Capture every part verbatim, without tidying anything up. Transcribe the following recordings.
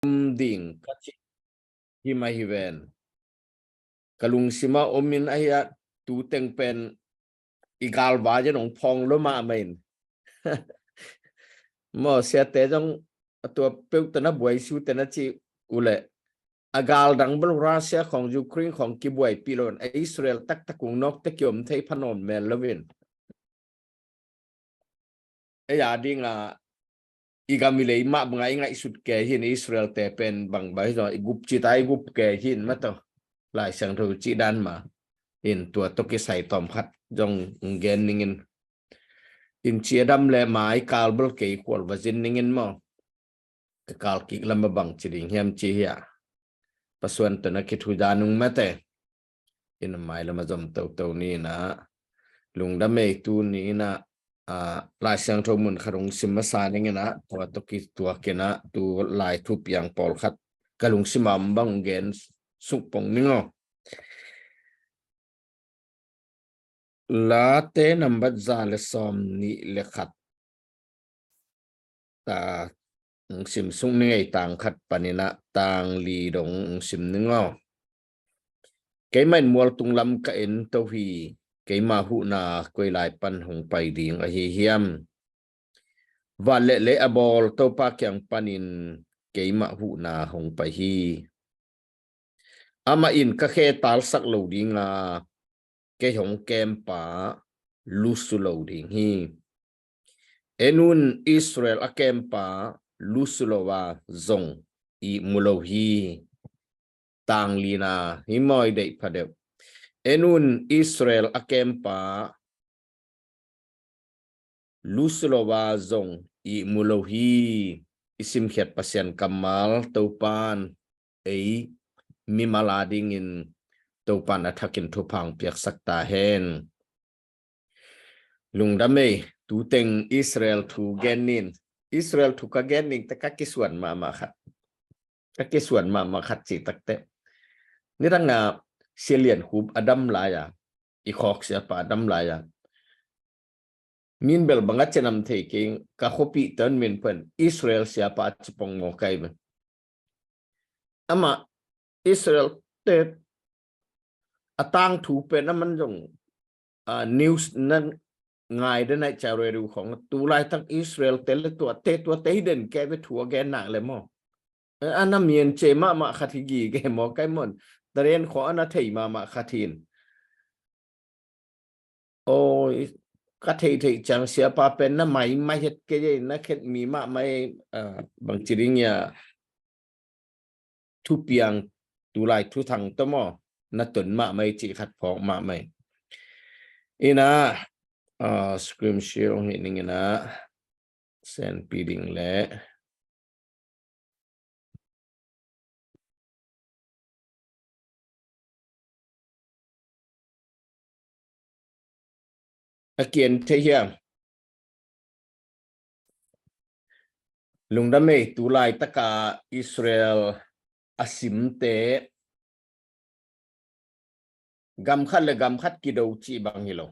ding ka ci hi mah hi ven. Ka lungsim ah om in ahi a, tu teng pen i galvai in hong phawng lo mahmah in. Maw, siate zong a tua peuh tawh na buai su te na ci uh leh, a gal dang bel Russia khawng, Ukraine khawng kibuaipih lo in, a Israel taktak ung nawk te kiom thei pha nawn mel lo in. Ei a ding a, i gam i lei mah bang a i ngaihsut kei hi in, Israel te pen bang bang hi zong i gup cih ta, i gup kei hi in mah tawh. Lai Siangtho cih dan mah in, tua tawh kisai tawm khat zong gen ning in. In ci a dam leh mai kal bel kei khual va zin ning in maw. Ka kal kik lam a bang ci ding hiam ci hi a, Pasuan tawh na kithuza nung mate in, a mai lam a zom toto ni in ah, lungdam ei. Tuni in ah, ah, Lai Siangtho mun khat hong sim masa ning in ah, tua tawh kituak in ah, tu lai thupiang pawlkhat ka lungsim ah om bang gen suk pong ning aw. Late nambat za le sawm nih le khat. Ta, hong sim suk ning ei, tang khat panin ah tang li dong hong sim ning aw. Keimah in mualtung lam ka ento hi, keimah huhna koi lai pan hong pai ding ahi hiam? Van le lei a bawl Topa kiang panin keimah huhna hong pai hi. Amah in ka khe talsak lo ding a, kei hong kempa lusu lo ding hi. En un, Israel a kempa lusu lo a zong ihmu lo hi. Tang lina hi maw, i deih phadeuh. En un, Israel a kempa lusu lo a zong ihmu lo hi. I simkhiat Pasian kammal Topan ei mimal a dingin Topan a thakin thupha hong piaksak ta hen. Lungdam ei. Tu teng Israel thu gen ning. Israel thu ka gen ning te ka kisuan mahmah khat, ka kisuan mahmah khat cih tak teh, nidang a Sia Lian Khup a dam lai a, i khawk siapa a dam lai a, min bel bang a ci nam thei keng, ka khuapih tawh min pen Israel siapa a ci pong maw kai ve. Amah Israel te a tangthu pen a man zong, a, news na ngai den ai cha rue ru khong, tu laitak Israel te le tuate, tuate hi den kei ve thu a gen nak le maw. A na mian ce mahmah khat hi gige maw kai maw. Taren khaw a na thei mahmah khat hi in. Oi, ka theihtheih ciang siapa pen na mai mai het kei ei, na khet mi mahmah ei, a, bang ci ding ia, thupiang, tulai thuthang tawh maw, na ton mahmah ei cih khat phawk mahmah ei. Ina, a, screen share hong hih ning ina, senpi ding leh. A kian thei hiam? Lungdam ei. Tulaitaka Israel a simte gam khat le gam khat kido cih bang hi lo.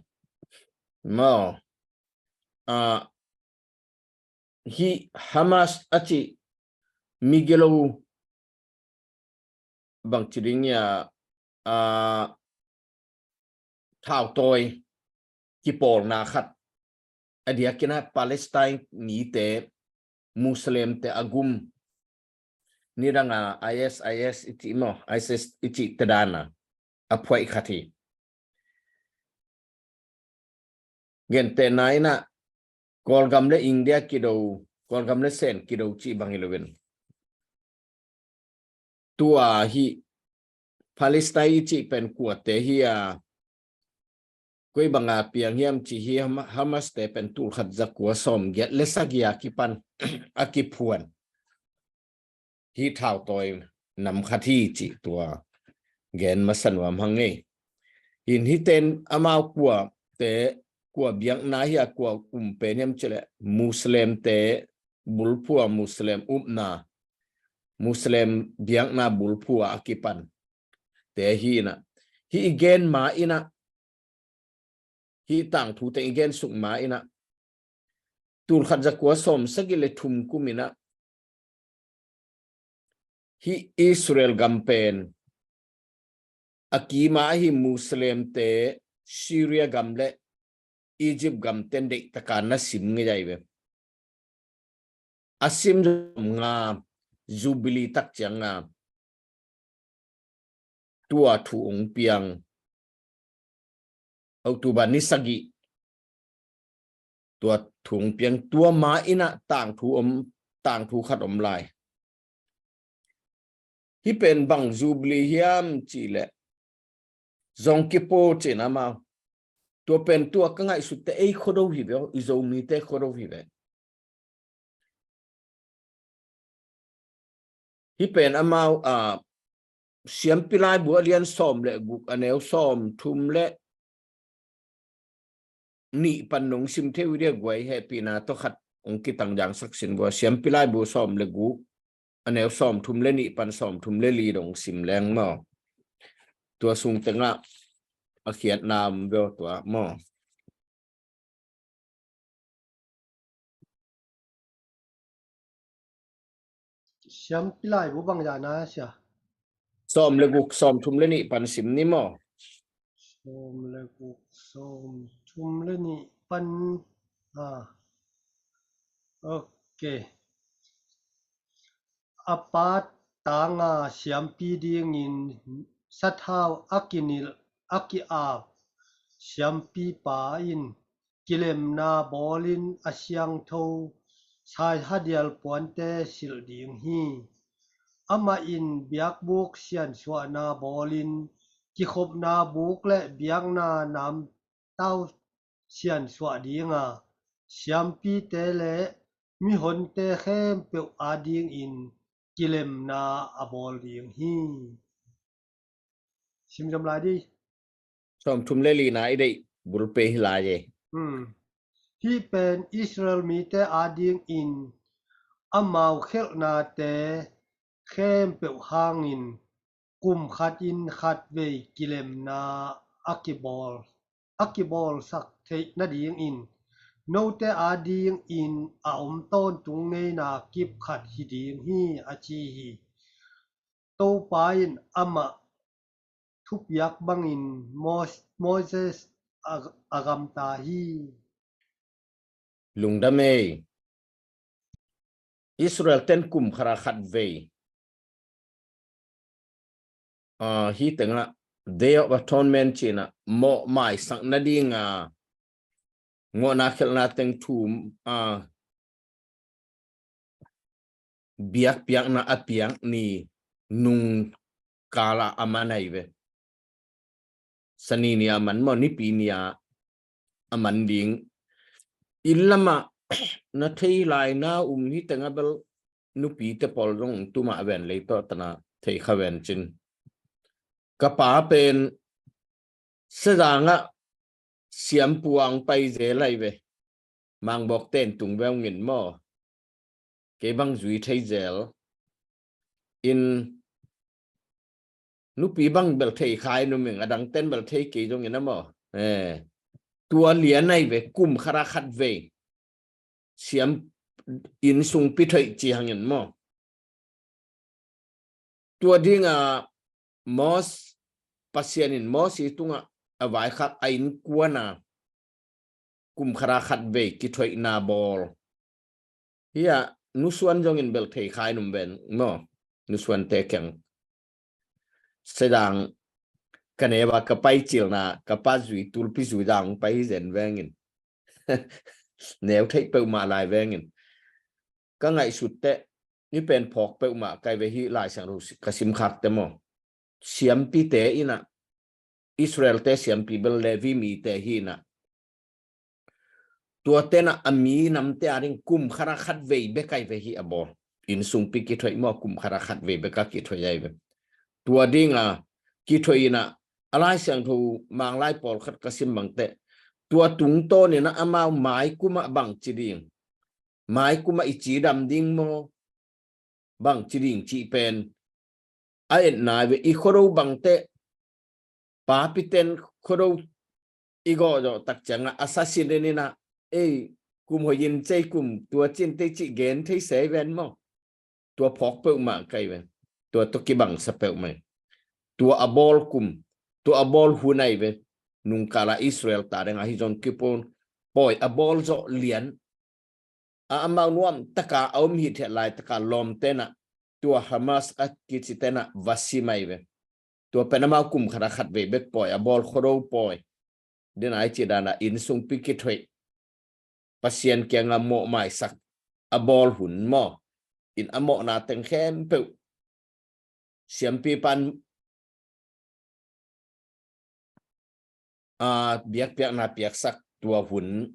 Maw, a, hih Hamas a cih migilo bang ci ding ia, a, thautawi kipawlna khat, a diakin a Palestine mite, Muslimte a gum, nidang a I S, I S i cih maw, ISIS i cih te dan a a phuaih khat hi. Gentehna in a, Kawlgam le India kido, Kawlgam le Sen kido cih bang hi lo in. Tua hih Palestine i cih pen kuate hi a, koi banga piang hiam cih hi, Hama-, Hamas te pen tulkhat zakua sawmgiat le sagih a kipan a kiphuan hih thautawi nam khat hi cih tua gen masa nuam hang ei. In hihte in amau kuate, kua biakna hi a, kua um pen hiam cih leh Muslimte bulphuh a, Muslim upna, Muslim biakna bulphuh a a kipan te hi in a, hih i gen ma in a, hih tangthu teng i gen suk ma in a, tulkhat zakua sawmsagih le thum kum in a, Hih Israel gam pen a kima ahi Muslimte Syria gam le Egypt gam ten deihtaka na sim ngei ai ve. A sim zom nga Jubilee tak ciang nga tua thu ong piang October ni sagih tua thu ong piang tua ma inah tangthu om tangthu khat om lai. Hih pen bang Jubilee hiam cih leh Yom Kippur cih na amau. Tua pen tua ka ngaihsut teh ei khuado hi ve aw, i Zomite khuado hi ve. Hih pen amau a Siampi Laibu a lian sawm le guk a neu sawm thum le nih pan nong sim thei uh dia guai hehpihna tawh khat ong kitang dangsak sin vua. Siampi Laibu sawm le guk a neu sawm thum le nih pan sawm thum le li dong sim leng maw? Tua sung tengah a khiatna om veu tua maw? Siampi Laibu bang ya na sia? Sawm le guk sawm thum le nih pan sim ni maw? Sawm le guk sawm thum le nih pan. Ah. Ok. A pa tanga siampi dingin sathau a kinilh a ki-ap siampipa in kilemna bawlin a siangtho saihadial puante silh ding hi. Amah in biakbuk siansuahna bawlin kikhopna buk le biakna namtau siansuah dinga siampite le mihonte khempeuh adingin kilemna a bawl ding hi. Simzom lai di. Sawm thum le lina i deih bulpe hi lai e. Hmm. Hih pen Israel mite adingin amau khelhnate khempeuh hangin kum khatin khatvei kilemna a kibawl a kibawlsak theih nadingin note adingin a om tawntung ngeina kip khat hi ding hi a ci hi. Topa in amah thupiak bangin Mos- Moses a, a gamta hi. Lungdam ei. Israel ten kum khara khat vei. Ah, hi tengah Day of Atonement cina mawh maisak nadinga ngawhna khelhna teng thum ah biakpiakna a piak ni nung kala a man ai ve. Sani ni a man maw, nipi ni a a man ding. Inn lamah na thei lai na um hi tengah bel nupite pawl zong tuma ven lei tawh tana thei kha ven cin. Ka pa pen Sezangah siampuang pai zel ai ve. Mangbawk ten tung veu ngin maw? Kei bang zui thei zel in nupi bang bel thei khai numing a dang ten bel thei kei zongin a maw? Eh, tua lian ai ve kum khara khat vei siam inn sung pi thoih ci hangin maw? Tua dinga Mos Pasian in Mos i tungah a vaikhak a innkuana kum khara khat vei kithoihna bawl. Hia nusuan zongin bel thei khai num ven maw? Nusuan te keng Sedang ka neva ka pai cilna ka pa zui tulpi zui dang pai hi zen vengin neu theih peuhmah lai vengin ka ngaihsut teh ni pen phawk peuhmah kai ve hi lai sang ru ka sim khak te maw? Siampite inah Israel te siampi bel Levi mite hi inah tua tenah a mi namte a ding kum khara khat vei bek ai ve hi a bawl. Inn sungpi kithoih maw kum khara khat vei bek a kithoih ai ve. Tua dinga kithoih inah a lai siangtho manglai pawlkhat ka sim bangteh tua tungtawn inah amau mai kumah bang ci ding, mai kumah i cidam ding maw bang ci ding cih pen a etna ve. I khuado bangteh papiten khuado i gawhzawh tak ciangah a sasin den inah ei kum hoihin cei kum tua cin tei cih gen thei sei ven maw? Tua phawk peuhmah kai ven. Tua tawh kibang sa peuhmah hi. Tua a bawl kum, tua a bawl hun ahi ve. Nungkala Israel ta dingah hi Yom Kippur pawi a bawl zawh lian a amau nuam taka a om hithiat laitaka lawmte nah tua Hamas a kici tenah va sim ahi ve. Tua pen amau kum khat a khat vei bek pawi a bawl khuado pawi. Dena i ci dana inn sungpi kithoih Pasian kianga mawhmaisak a bawl hun maw? In a mawhna teng khempeuh siampi pan a biakpiakna piaksak tua hun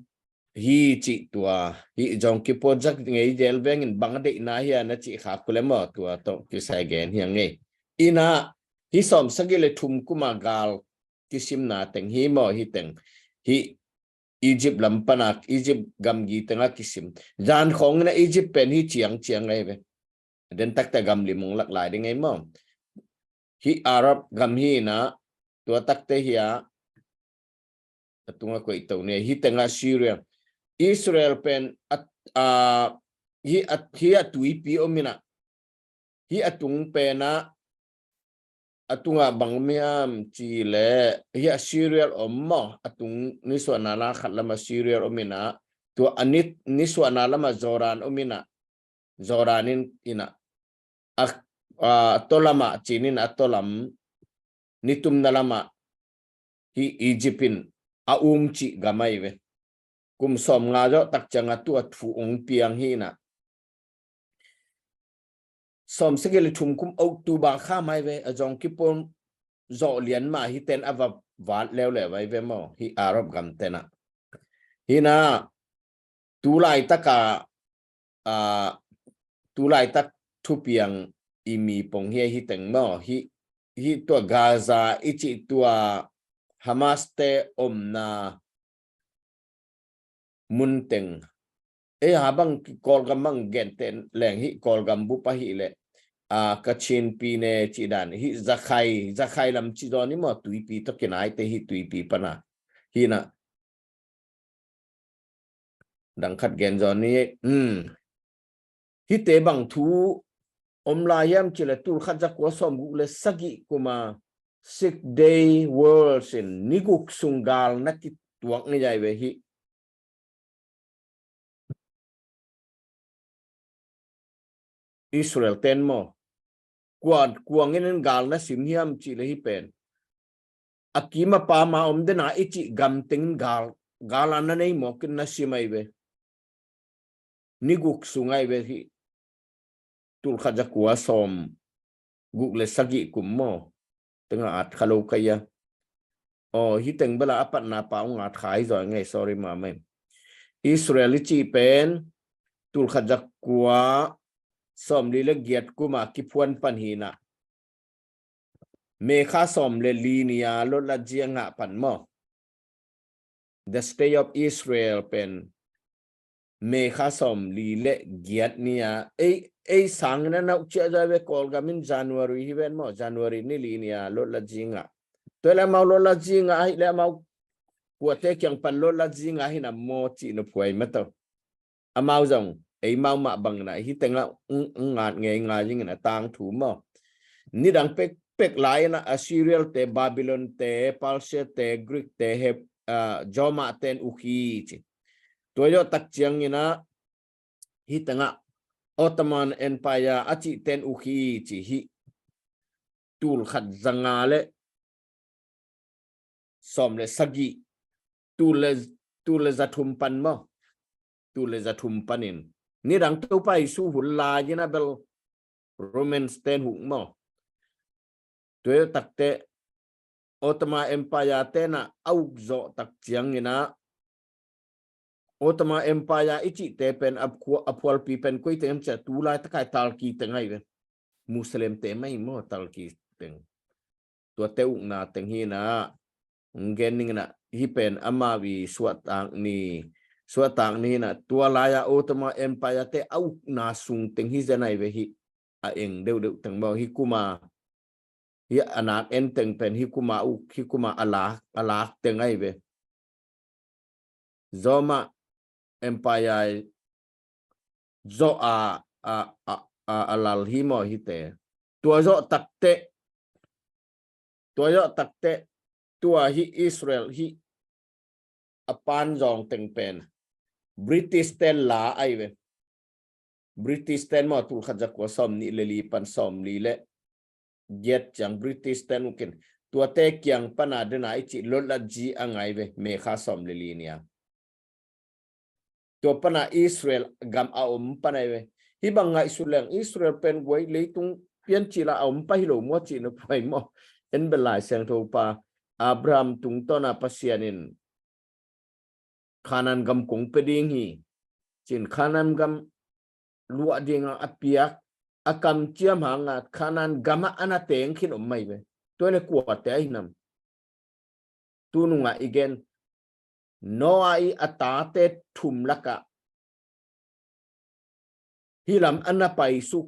hi cih tua hi Yom Kippur zak ngei zel vengin bang a deihna hi a na cih kha kule maw? Tua tawh kisai gen hi a ngei. Ina hi sawm sagih le thum kuma gal kisimna teng hi maw? Hi teng hi Egypt lam pana Egypt gamgi tenga kisim. Zan khawngina Egypt pen hi ciangciang ahi ve. Den takte gam limung lak lai ding ahi maw? Hi Arab gam hi ina tua takte hi a a tunga koih to ni hi tenga Syria. Israel pen a, a, hi a, hi a tuipi om ina hi a tung pena a tunga bang miam ci le hi a Syria om maw? A tung nisuahna la khat lama Syria om ina tua a nit nisuahna lama Jordan om ina Jordan in ina a, a tolama cinin a tolam nitumna lama hi Egypt in a um cih gam ahi ve. Kum sawm nga zawh tak cianga tua thu ong piang hi ina sawm sagih le thum kum October kha mai ve a Yom Kippur zawh lian mah hi ten a va vat leuleu ahi ve maw? Hi Arab gam tena hi ina tu laitaka a tu laitak thupiang i mi pong hi a hi teng maw? Hi hi tua Gaza i cih tua Hamas te omna mun teng ei ha bang Kawlgam bang gente leng hi Kawlgam bup ahi le a Kachin pi ne cih dan hi Zakhai Zakhai lam cih zaw ni maw? Tuipi tawh kinai te hi tuipi pana hi na dang khat gen zaw ni. Hite bang thu om lai hiam cile tul khat za kua sawm guk le sagih kuma Six Day Wars in ni guk sung gal na kituak ni jai ve hi. Israel ten maw kua kuangin in gal na sim hiam cile hi pen a kima pa ma om dena i cih gam tengin gal gal a na nei mawkin na sim ahi ve. Ni guk sung ahi ve hi. Tul khat za kua sawm guk le sagih kum maw? Tenga at kha lo ka ia. Aw hi teng bela a patna pa ung at kha hi zaw ngei sorry ma mai. Israel i cih pen tul khat za kua sawm li le giat kuma kiphuan pan hi na. Mekha sawm le li nia lotlat zia ngah pan maw? The State of Israel pen Mekha sawm li le giat nia ei ei sangin a nauh ciah zai ve Kawlgam in January hi ven maw? January ni li nia lotlat zi ngah. Tua le amau lotlat zi ngah ahi le amau kuate kiang pan lotlat zi ngah hi na maw cih na phuai ma tau. Amau zong eimau mah bangin a hi tengah ngat ngeingai zingin a tangthu maw? Nidang pekpek lai-in a Assyria-te, Babylon-te, Persia-te, Greek-te, Roma-ten uk hi ci. Tua zawh tak ciangin a hi tengah Ottoman Empire a cihten uk hi ci hi. Tul khat zanga le sawm le sagih tul le tul le za thum pan maw? Tul le za thum panin nidang Topa Jesu hun lai-in a bel Romans ten huk maw? Tua takte Ottoman Empire ten a uk zawh tak ciangin a Ottoman Empire i cihte pen a phualpi pen koi teng em cia tu lai takai Turkey teng ahi ve. Muslim te mai maw Turkey teng. Tuate ukna teng hi na. Ngen ning na hi pen amau i suahtak ni suahtak ni na tua lai a Ottoman Empire te a ukna sung teng hi zen ahi ve hi. A eng deuhdeuh teng maw hi kuma hi a nak en teng pen hi kuma uk hi kuma a lak a lak teng ahi ve. Roma Empire zawh a a a a lal hi maw hite. Tua zawh takteh, tua zawh takteh, tua hih Israel hih a pan zawng teng pen British ten la ahi ve. British ten maw, tulkhat zakua sawmnih le li pan sawmli le giat ciang British ten ukin tuate kiang pana dena i cih lotlatzi a ngai ve, May kha sawm le li nia. Tua pana Israel gam a om pana i ve. Hih bang ngaihsut leng Israel pen guai leitung piancil a om pah hi lo maw cihna puai maw. En bel Lai Siangtho pa Abraham tungtawna Pasian in Khanaan gam kong pia ding hi cin Khanaan gam luah dinga a piak a kamciam hanga Khanaan gamah ana teng khin om mai ve. Tua le kuate ahi nam. Tununga i gen Noah i a tate thum lakah hih lam ana paisuk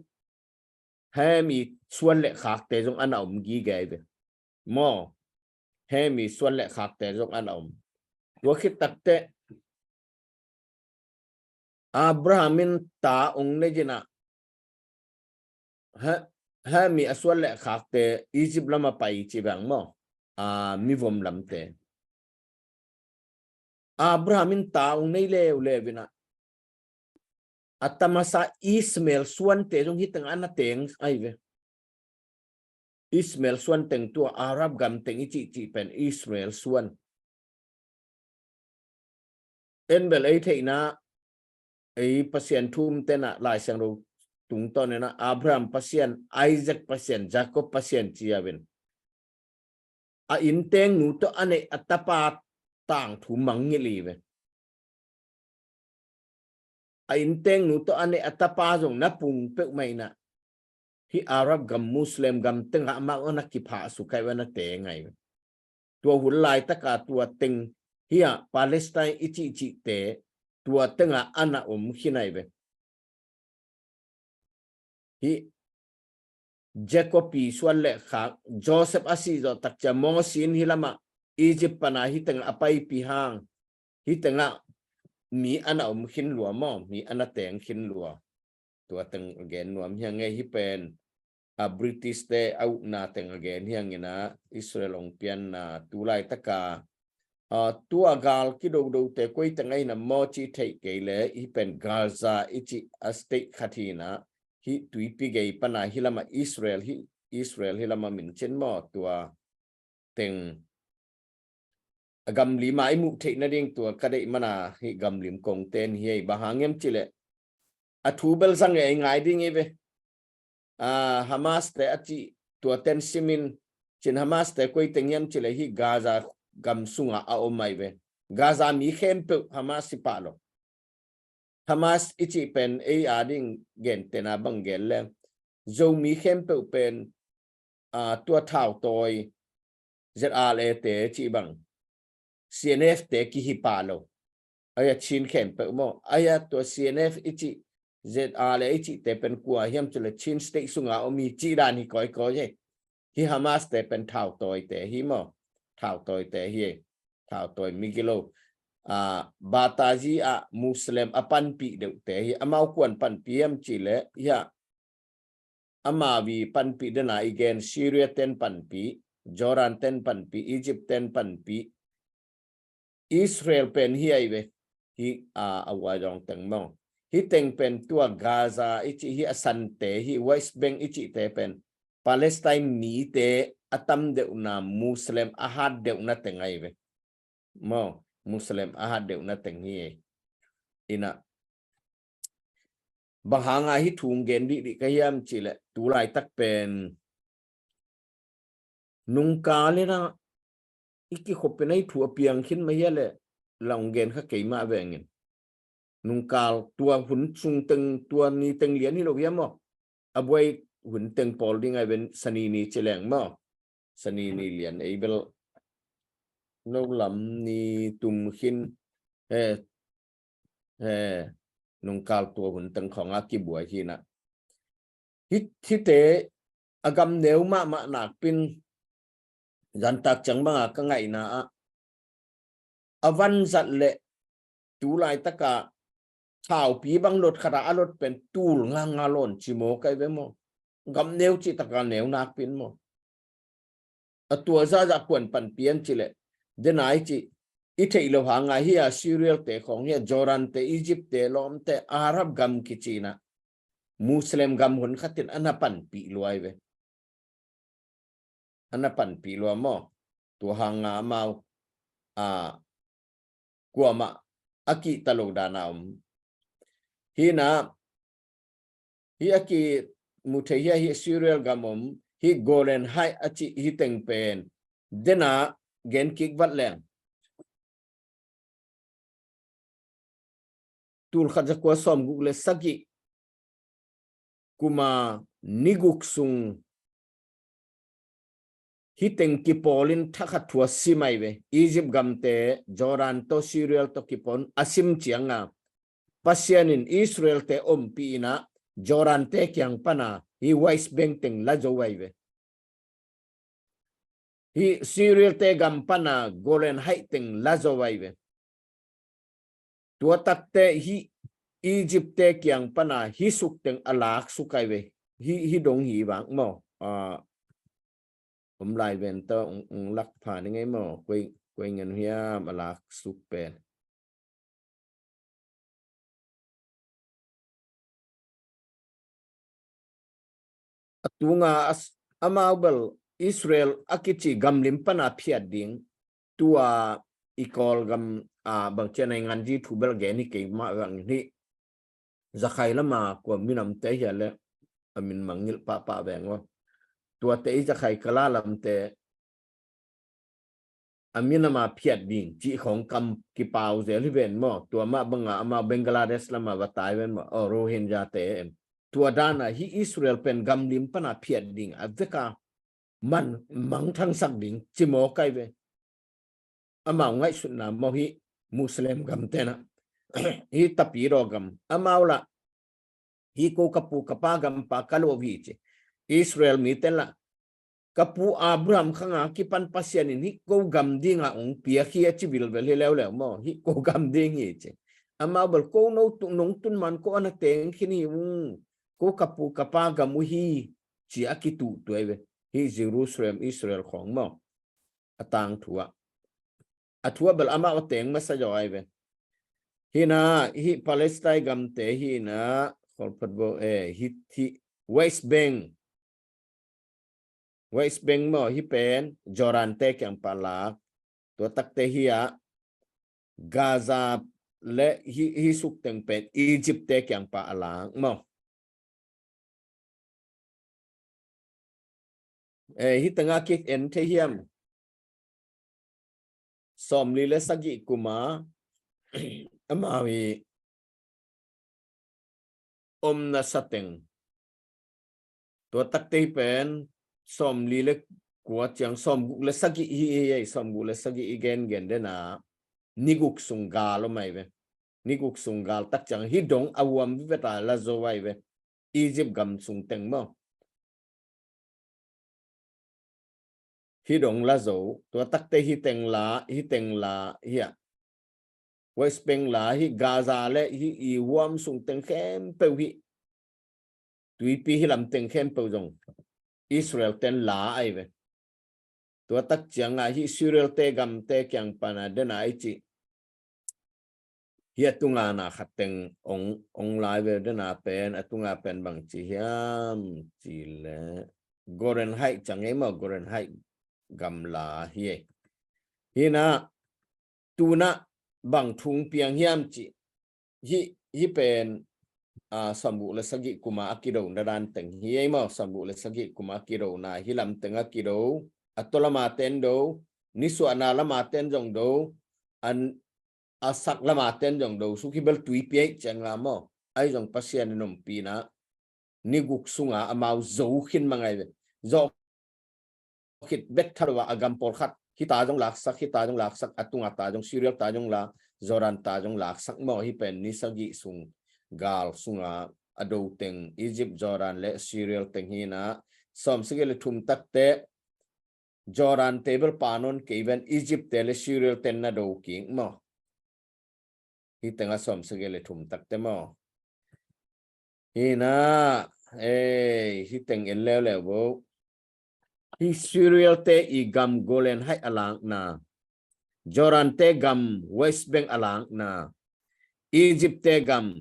Ham i suan le khakte zong ana om gige ve. Maw, Ham i suan le khakte zong ana om. Tua khit takteh Abraham in ta ong nei zinah Ham i a suan le khakte Egypt lama pai ci vang maw, a mivom lamte. Abraham in ta ong nei leuleu inah a tamasa Ismael suante zong hiteng ana teng ahi ve. Ismael suan teng tua Arab gam teng i cihcih pen Ismael suan. En bel ei theihna ei Pasian thum tena Lai Siangtho tungtawn ena Abraham Pasian, Isaac Pasian, Jacob Pasian ci-a ven. A intengnu tawh a neih a tapa tangthu mangngilh hi ve. A intengnu tawh a neih a tapa zong na pung peuhmah inah hih Arab gam Muslim gam tengah amau ana kiphahsuk ahi ve, ana teng ahi ve. Tua hun laitaka tua teng hih a Palestine i cihcihte tua tengah ana om khin ahi ve. Hih Jacob i suan le khak Joseph a sih zawh takcia Moses in hih lamah Egypt pana hih tengah a paipih hang hih tengah mi ana om khin lua maw, mi ana teng khin lua. Tua teng a gen nuam hi a ngei hi pen a British te a ukna teng a gen hi a ngina Israel ong pianna tu laitaka a tua gal kidodote koi teng ahi nam maw ci theih kei le hi pen Gaza i cih a state khat hi inah hih tuipi gei pana hih lama Israel hi, Israel hih lama min cin maw tua teng a gamlim a i muh theih nading tua ka deih mana hih gamlim kongten hi ei. Bang hang hiam cileh a thu bel zang ei ngai ding ei ve. A Hamas te a cih tua ten simin cin Hamas te koi teng hiam cileh hih Gaza gam sunga a om ai ve. Gaza mi khempeuh Hamas i pah lo. Hamas i cih pen ei ading gentena bang gen leng Zomi khempeuh pen a tua thautawi Z R A te cih bang C N F te kihi pah lo. Aia Chin khempeuh maw, aia tua C N F i cih Z R A i cihte pen kua hiam cule Chin state sunga om hi cih dan hi kawikawi hi. Hih Hamas te pen thautawite hi maw, thautawite hi. Thautawi migilo a Batazi a Muslim a panpih deuhte hi. Amau kuan panpih hiam cileh hia Amavi panpih dena i gen Syria ten panpih, Jordan ten panpih, Egypt ten panpih, Israel pen hi ai ve. Hi a a uaizawng teng maw, hi teng pen tua Gaza i cih hi a sante hi West Bank i cihte pen Palestine mite a tam deuhna Muslim a hat deuhna teng ai ve. Maw, Muslim a hat deuhna teng hi ei. Inah bang hanga hi thu ong gen dihdih ka hiam cileh tu laitak pen nungkal inah i kikhop inah i thu a piang khin mah hia leh la ong gen kha kei mah vengin. Nungkal tua hun sung teng tua ni teng lian hi lo hiam maw? A buai hun teng pawl ding ai ven sani ni cileng maw? Sani ni lian ei bel no lam ni tum khin he he nungkal tua hun teng khawng a kibuai hi inah. Hih hite a gam neu mahmah nakpin zantak ciang banga ka ngaihna ah a vanzat le tu laitaka thaupi bang lot khata a lot pen tul nganga lawn ci maw kai ve maw? gam neu cih taka neu nakpi in maw. A tua zahzah kuan panpi an ci leh, denai ci, i theih loh hanga hi a, Syria te khawng hi a, Jordan te, Egypt te, lawmte, Arab gam kici in a, Muslim gam hun khat in a na panpih lua hi ve. A na panpih lua maw. Tua hanga amau a, kuamah a kihta lo dan a om. Hi in a, hi a kimu thei hi a, hi Syria gam om, hi Golan Heights a cih hi teng pen, denai gen kik vat leng, tul khat za kua sawmguk le sagih kuma ni guk sung hi teng kipawlin thakhat thu a sim ahi ve. Egypt gamte Jordan tawh Syria tawh kipawlin a sim cianga Pasian in Israel te ompih in a, Jordan te kiang pana hi West Bank teng la zo ahi ve. Hi Syria te gam pana Golan Heights teng la zo ahi ve. Tua takte hi Egypt te kiang pana hi suk teng a lak suk ahi ve. Hi, hi dong hi vang maw. A, om lai ven tawh ong, ong lak pha ni ngei maw. Koi, koi ngen hiam a lak suk pen. A tunga a s-, amau bel Israel a kici gamlim pana phiat ding, tua i Kawlgam a bang cian a i ngan di thu bel gen hi kei mah vang hi. Zakhai lama kua minamte hi a le a min mangngilh pahpah veng aw. Tuate i Zakhai kala lamte a minama phiat ding cih khawng kam kipau zel hi ven maw. Tua mah banga amau Bangladesh lama va tai ven maw. Aw, Rohingya te en. Tua dana hi Israel pen gamlim pana phiat ding a veka man mangthangsak ding ci mawk ahi ve. Amau ngaihsutna maw hi Muslim gamte na. Hi tapidaw gam amau la hi ko ka pu ka pa gam pa ka lo hi ci. Israel mite la ka pu Abraham khanga kipan Pasian in hi ko gam dinga ong piak hi a ci vilvel hi leuleu maw. Hi ko gam ding hi ci. Amau bel ko no tu nong tun man ko ana teng khin hi ung. Ko ka pu ka pa gam uh hi ci a kituhtuai ve. Hi Jerusalem Israel khawng maw. A tangthu ah. A thu ah bel amau a teng masa zaw ahi ve. Hi in a, hi Palestine gamte hi in a, kholphat bo, eh, hi, hi West Bank. West Bank maw, hi pen Jordan te kiang pa lak. Tua takte hi a, Gaza le hi, hi suk teng pen Egypt te kiang pa a lak maw. Eh, hi tengah kik en thei hiam. Sawmli le sagih kuma amau i omna sateng. Tua takte hi pen sawmli le kua ciang sawmguk le sagih hi, hi, hi, sawmguk le sagih i gengen dena. Ni guk sung gal om ahi ve. Ni guk sung gal tak ciang hi dong a huam viveta la zo ahi ve. Egypt gam sung teng maw. Hi dong la zo, tua takte hi teng la, hi teng la, hi a. West Bank la, hi Gaza le, hi i huam sung teng khempeuh hi. Tuipi hi lam teng khempeuh zong Israel ten la ahi ve. Tua tak cianga hi Israel te gamte kiang pana dena i ci. Hi a tunga na khat teng ong, ong lai ve dena pen, a tunga pen bang ci hiam ci le. Goren Heights ciang ei maw, Goren Heights gamla hi ei. Hi na, tuna bang thung piang hiam ci. Hi, hi pen, a, sawmguk le sagih kuma a kido na dan teng hi ei maw, sawmguk le sagih kuma a kido na, hi lam teng a kido, a tolama ten do, nisuahna lama ten zong do, an a sak lama ten zong do suk hi bel tuipi ei ciang la maw. Ai zong Pasian in ompina ni guk sunga amau zo khin mangai ve. Zo khit bek thalua a gam pawlkhat hita zong laksak, hita zong laksak, a tunga ta zong Syria ta zong la, Jordan ta zong laksak maw. Hi pen ni sagih sung gal sunga a do teng Egypt, Jordan le Syria teng hi na. Sawm sagih le thum takte Jordan te bel pa nawn kei ven, Egypt te le Syria ten na do kik maw. Hi tenga sawm sagih le thum takte maw. Hi na, Ei, hih teng en leuleu vo. Hih Syria te i gam Golan Heights a lakna, Jordan te gam West Bank a lakna, Egypt te gam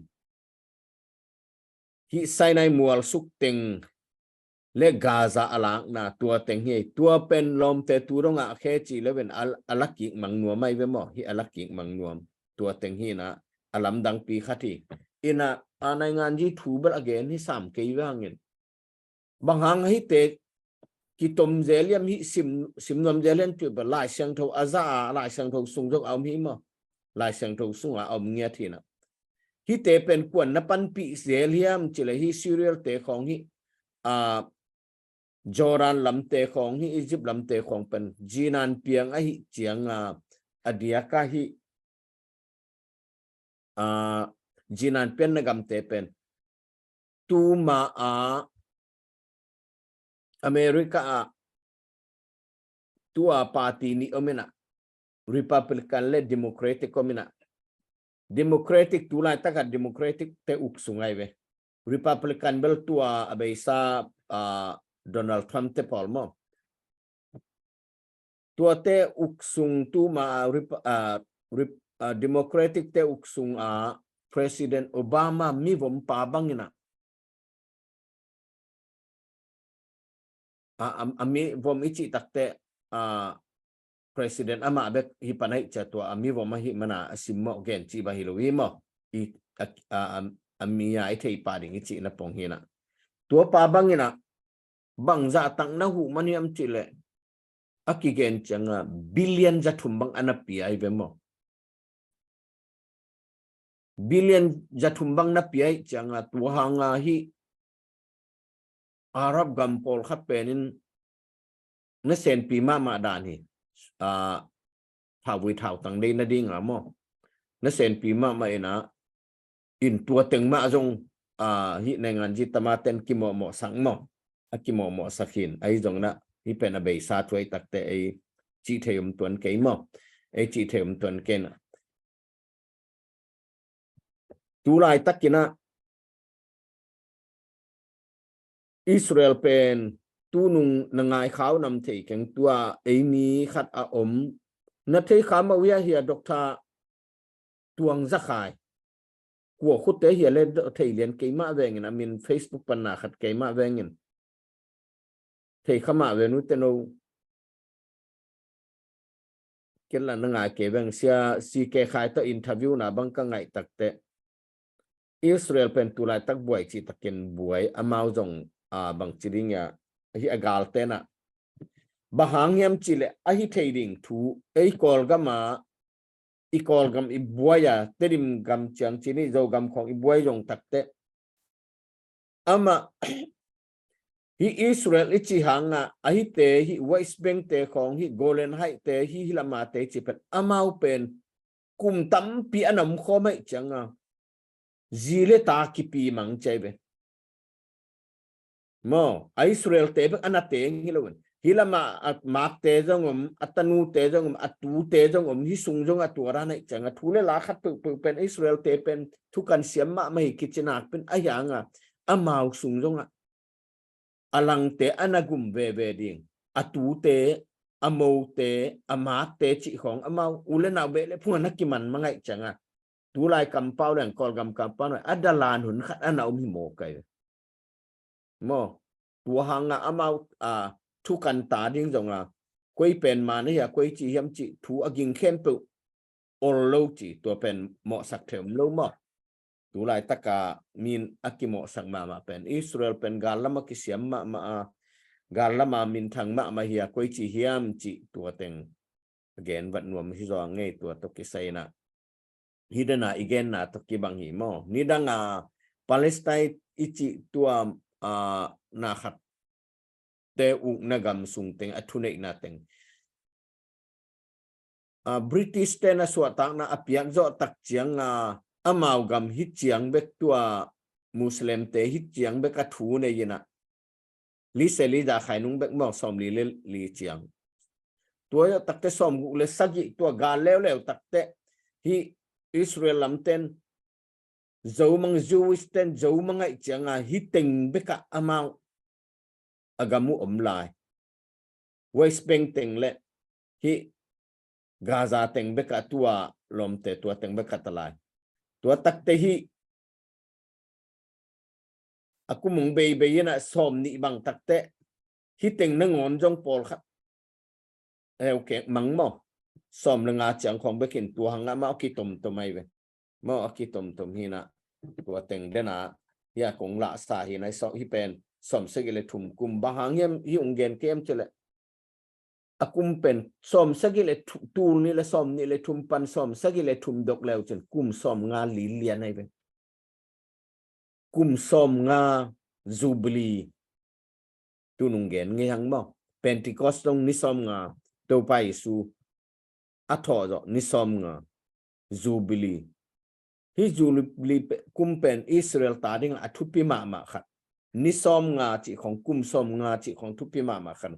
hih Sinai mual suk teng le Gaza a lakna, tua teng hi. Tua pen lawmte tu dongah khe cih le ven a, a la kik mang nuam ai ve maw? Hih a la kik mang nuam. Tua teng hi na, a lamdangpi khat hi. Ina, a nainganzi thu bel a gen hi sam kei ve hangin. Bang hang hihte kitom zel hiam, hih sim, sim nuam zel hiam cih bel Lai Siangtho a za a, Lai Siangtho sung zong a om hi maw? Lai Siangtho sungah a om ngiat hi na. Hihte pen kuan na panpih zel hiam cih le hih Syria te khawng hih, a, Jordan lamte khawng hih, Egypt lamte khawng pen zinan piang ahih cianga, a diaka hih, a, zinan pianna gamte pen tuma a America ah tua party nih om ina, Republican le Democratic om ina. Democratic, tu laitaka Democratic te uk sung ai ve. Republican bel tua a beisa, ah, Donald Trump te pawl maw? Tuate uk sung tuma a Rep-, ah, Rep-, ah, Democratic te uk sung a President Obama mivom pa bangina, a, a, a mivom i cih takte, a, President amah bek hi pan ahih ciang tua a mivom ahih mana a simmawh gen cih bang hi lo hi maw? I, a, a, a, a mi a i thei pa ding i cih na pong hi na. Tua pa bangina, bangzah tak na huh man hiam cih leh, a kigen cianga billion za thum bang a na pia hi ve maw? Billion za thum bang na pia hi cianga, tua hanga hih Arab gam pawlkhat penin na senpi mahmah dan hi. Ah, thauvui thautang dei nadinga maw? Na senpi mahmah ina, in tua teng mah zong, ah, hih nainganzi tamaten kimawhmawhsak maw? A kimawhmawhsak hin, ahi zong na, hih pen a beisa thuai takte ei cih thei om tuan kei maw? Ei cih thei om tuan kei na. Tu laitakin ah Israel pen tunung na ngai khau nam thei keng, tua ei mi khat a om, na thei kha mah uh hia, hia Doctor Tuang Za Khai. Kua khutte hia le thei lian keimah vengin, a min Facebook panna khat keimah vengin. Thei kha mah ve nu te no. Ken la na ngai kei veng, sia C K Khai tawh interview na bang ka ngaih takte, Israel pen tu laitak buai cih takin buai, amau zong, a, bang ci ding ia, ahi a galte na. Bang hang hiam cih leh ahi thei ding thu, ei Kawlgam a, i Kawlgam i buai a, Tedim gam ciang ci ni, Zogam khawng i buai zong takte, amah hih Israel i cih hanga, ahite hih West Bank te khawng, hih Golan Heights te, hih, hih lamate cih pen, amau pen kum tampi a na om khawm ahih cianga, zi le ta kipi mang ci ai ve. Maw, a Israel te bek a na teng hi lo in. Hih lamah a makte zong om, a tanute zong om, a tute zong om, hih sung zong a tua dan ahih cianga, thu le la khat peuhpeuh pen Israel te pen thukan siam mahmah hi kici nak pen ahi hanga, amau sung zongah a langte a na gum veve ding, a tute, a mote, a makte cih khawng amau u le nau beh le phung a na kiman mang ahih cianga, tu lai kampau leng, Kawlgam kampau leng, a dalan hun khat a na om hi mawk ai ve. Maw, tua hanga amau, a, thukan ta ding zonga, koi pen man ahia, koi ci hiam cih thu a ging khempeuh ol lo ci, tua pen mawhsak thei om lo maw? Tu laitaka min a kimawhsak mahmah pen Israel pen gal lama kisiam mahmah a, gal lama minthang mahmah hia, koi ci hiam cih tua teng a gen vat nuam hi zaw ngei, tua tawh kisai na. Hih dana i genna tawh kibang hi maw? Nidanga Palestine i cih tua, a, na khat te ukna gam sung teng a thuneihna teng, a, British te na suahtakna a piak zawh tak cianga, amau gam hih ciang bek tua Muslim te hih ciang bek a thu nei ina, li se li za khai nung bek maw, sawmli le li ciang. Tua zawh takte sawmguk le sagih tua gal leuleu takte hih Israel lamten Zomang Jewish ten Zomang aih cianga hih teng bekah amau a gam uh om lai. West Bank teng le hih Gaza teng bekah tua lawmte tua teng bekah ta lai. Tua takte hih a kum hong beibei inah sawm nih bang takte hih teng nangawn zong pawlkhat heu kek mang maw? Sawm le nga ciang khawng bekin tua hangah maw a kitomtom ahi ve. Maw a kitomtom hinah tua teng dena hia kong lahsa hinah hih pen sawm sagih le thum kum bang hang hiam hih hong gen kem cileh a kum pen sawm sagih le thu- tul nih le sawm nih le thum pan sawm sagih le thum dok leu cin kum sawm nga lilian ahi ve. Kum sawm nga Jubilee tunung gen ngei hang maw? Pentecost dong ni sawm nga Topa Jesu a thawh zawh ni sawm nga Jubilee. Hih Jubilee kum pen Israel ta dingah a thupi mahmah khat. Ni sawm nga cih khawng kum sawm nga cih khawng thupi mahmah khat.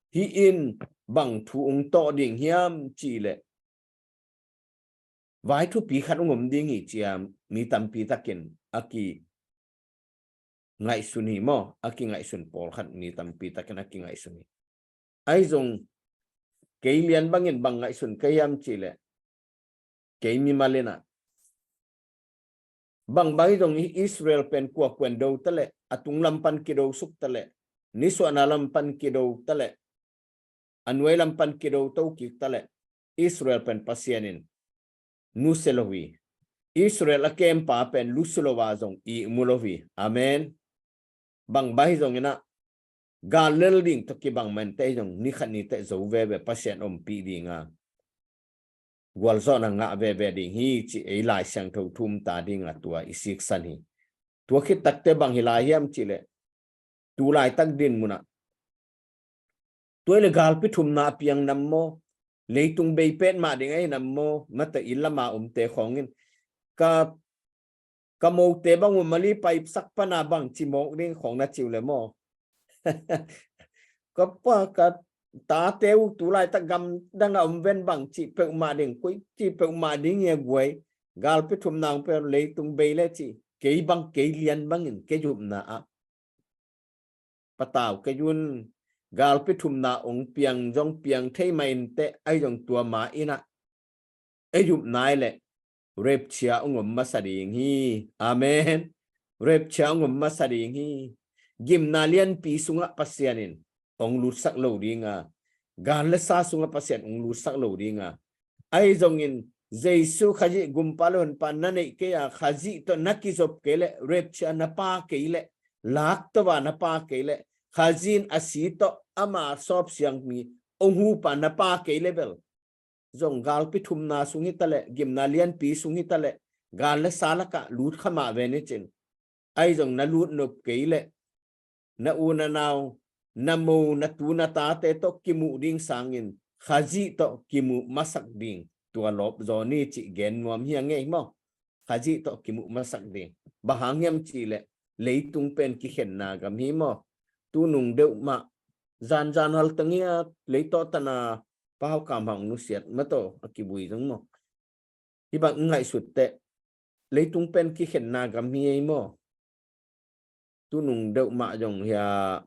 Hih in bang thu ung tawh ding hiam cihleh vai thupi khat ung om ding hi cia mi tampi takin a ki ngaihsun hi maw? A ki ngaihsun pawlkhat mi tampi takin a ki ngaihsun hi. Ahi zong kei lian bangin bang ngaihsun ka hiam cihleh kei mimal inah bang bang hi zong Israel pen kuakuan do taleh a tunglam pan kido suk taleh nisuahna lam pan kido taleh a nuai lam pan kido to kik taleh Israel pen Pasian in nusia lo hi. Israel a kempa pen lusu lo a zong ihmu lo hi. Amen. Bang bang hi zong inah gal lel ding tawh kibang mante hi zong nikhat niteh zo veve Pasian ompih dinga gualzawhna ngah veve ding hi ci ei Lai Siangtho thum ta dinga tua i siksan hi. Tua khit takte bang hi lai hiam cihleh tu laitak din munah tua ile galpi thumna a piang nam maw? Leitung bei pet mah ding ahi nam maw? Mata inn lama omte khawngin ka ka mote bang uh mali paipsak pana bang cimawk ding khawng na ciu le maw? Ka pa ka tate uh tu laitak gam danga om ven bang cih peuhmah ding koi cih peuhmah ding ia guai galpi thumna ung peuh leitung bei le cih kei bang kei lian bangin kei zupna ah patau kei un galpi thumna ong piang zong piang thei mah inteh ahi zong tua ma inah ei zupna ile rapture ong om masa ding hi. Amen. Rapture ong om masa ding hi. Gimna lianpi sungah Pasian in ong lutsak lo dinga gal le sa sungah Pasian ong lutsak lo dinga ahi zongin Jesu Khazih gumpa le honpa na neih kei a Khazih tawh na kizop kei le rapture na pa kei le lak tawh a na pa kei le Khazih in a si tawh ama sawp siang mi ong hupa na pa kei le bel zong galpi thumna sung hi taleh gimna lianpi sung hi taleh gal le sa lakah lut kha mah ve ni cin ahi zong na lut nop kei le na u na nau na mo na tu na tate tawh kimuh ding sangin Khazih tawh kimuh masak ding tua lawp zaw ni cih gen nuam hi a ngei maw? Khazih tawh kimuh masak ding bang hang hiam cihleh leitung pen kikhenna gam hi maw? Tunung deuh mah zanzan haltang hi a leitawh tana pahau kam hang nusiat mataw a kibui zong maw? Hih bang ngaihsut teh leitung pen kikhenna gam hi ei maw? Tunung deuh mah zong hia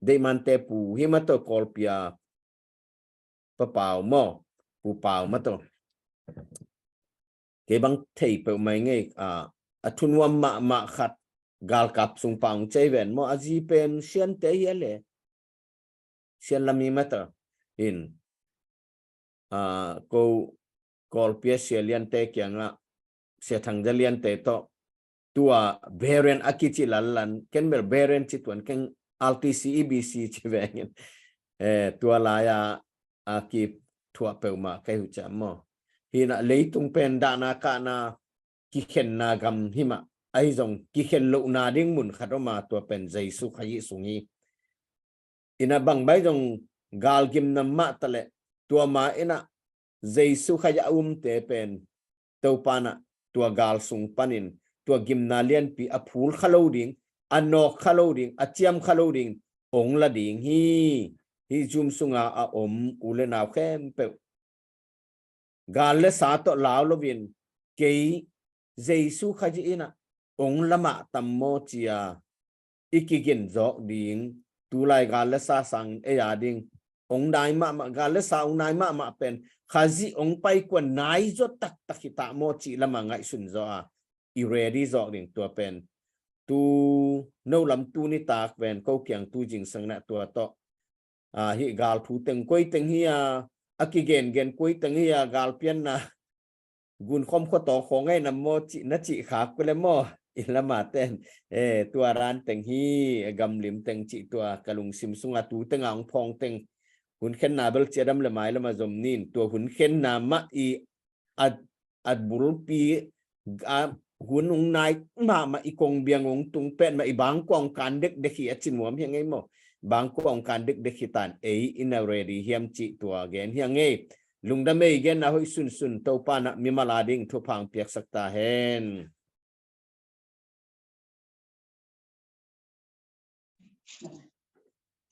deihmante pu hi mataw Kawlpia papau maw? Pupau mataw kei bang thei peuhmai ngei a a thunuam mahmah khat galkap sung pang cei ven maw a zi pen siante hi a le sian lam hi mataw in a ko Kawlpia sia liante kiangah sia thangza liante tawh tua beren a kici lallan ken bel beren ci tuan keng R T C E B C ci vengin eh tua laia a ki thuah peuhmah kai hu ciam maw? Hinah leitung pen dahna kahna kikhenna gam himah ahi zong kikhen lohna ding mun khat oma tua pen Jesu Khazih sung hi. Inah bang bai zong galgimna mah taleh tua ma inah Jesu Khazih a umte pen Topa nah tua gal sung panin tua gimna lianpi a phul kha lo ding a nawk kha lo ding a ciam kha lo ding ong la ding hi. Hih zum sunga a om u le nau khempeuh gal le sa tawh lau loin kei Jesu Khazih inah ong lamah tam maw ci-a i kigen zawk ding, tulai gal le sa sangin ei a ding ong nai mahmah, gal le sa ong nai mahmah pen Khazih ong pai kua nai zaw taktak hi ta maw cih lamah ngaihsun zaw a, i ready zawk ding tua pen. Tu no lam tu nitak pen ko kiang tu zingsang na tua tawh, a, hih gal thu teng koi teng hi a, a kigengen koi teng hi a, gal pianna gunkhom khuatawng khawng ei na maw cih na cih khak kule maw, i lama ten, e, tua ran teng hi, gamlim teng cih tua ka lungsim sunga tu tenga ong phawng teng hun khenna bel ciadam le mai lama zom nin, tua hun khenna mah i a, a bulpi a hun ung nai mahmah i kong biang ung tung pet mah i bangkua ung kan dekdek hi a ci nuam hi ngei maw? Bangkua ung kan dekdek hi tan ei i na ready hiam cih tua gen hi ngei. Lungdam ei, genna hoih sunsun, Topa na mimal a ding thupha ong piaksak ta hen.